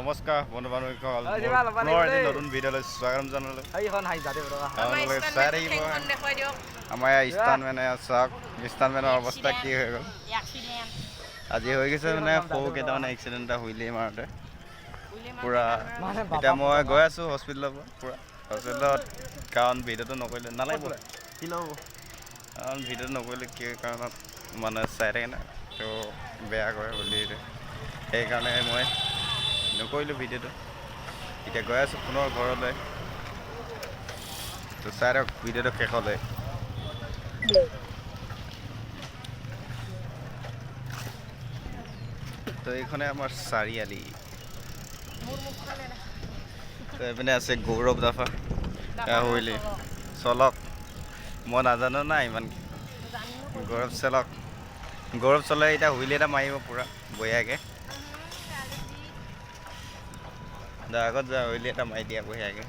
নমস্কাৰ বন্ধু বান্ধৱীসকল, ঐ, দিবা, ল'বা পুনৰ লাগিব এটি দেই। নতুন ভিডিঅ'লৈ স্বাগতম জনালোঁ। এইখন হাই যাতে টকা। আপোনালোকে চাই থাকিব। দেখুৱাই দিয়ক। আমাৰ ইয়াৰ ষ্টাণ্টমেনে চাওক, ষ্টাণ্টমেনৰ অৱস্থা কি হৈ গ'ল। এক্সিডেণ্ট। আজি হৈ গৈছে, মানে সৰু কেইটামান এক্সিডেণ্ট এটা হুইলি মাৰোঁতে পূৰা। মানে এতিয়া মই গৈ আছোঁ হস্পিটেলৰ পৰা পূৰা হস্পিটেলত, কাৰণ ভিডিঅ'টো নকৰিলে নালাগিব কি ল'ব, কাৰণ ভিডিঅ'টো নকৰিলে কি কাৰণত মানুহে চাই থাকে না, তো বেয়া কৰে বুলি, সেইকাৰণে মই নকৰিলোঁ ভিডিঅ'টো। এতিয়া গৈ আছোঁ পুনৰ ঘৰলৈ। তো চাই থাকক ভিডিঅ'টো শেষলৈ। তো এইখনে আমাৰ চাৰিআলি। তো এইপিনে আছে গৌৰৱ দাফা হুইলি চলক, মই নাজানো না ইমান। গৌৰৱ চলক, গৌৰৱ চলে। এতিয়া হুইলি এটা মাৰিব পূৰা বঢ়িয়াকৈ। দা আগত যা, হুইলি এটা মাৰি দিয়া বঢ়িয়াকৈ।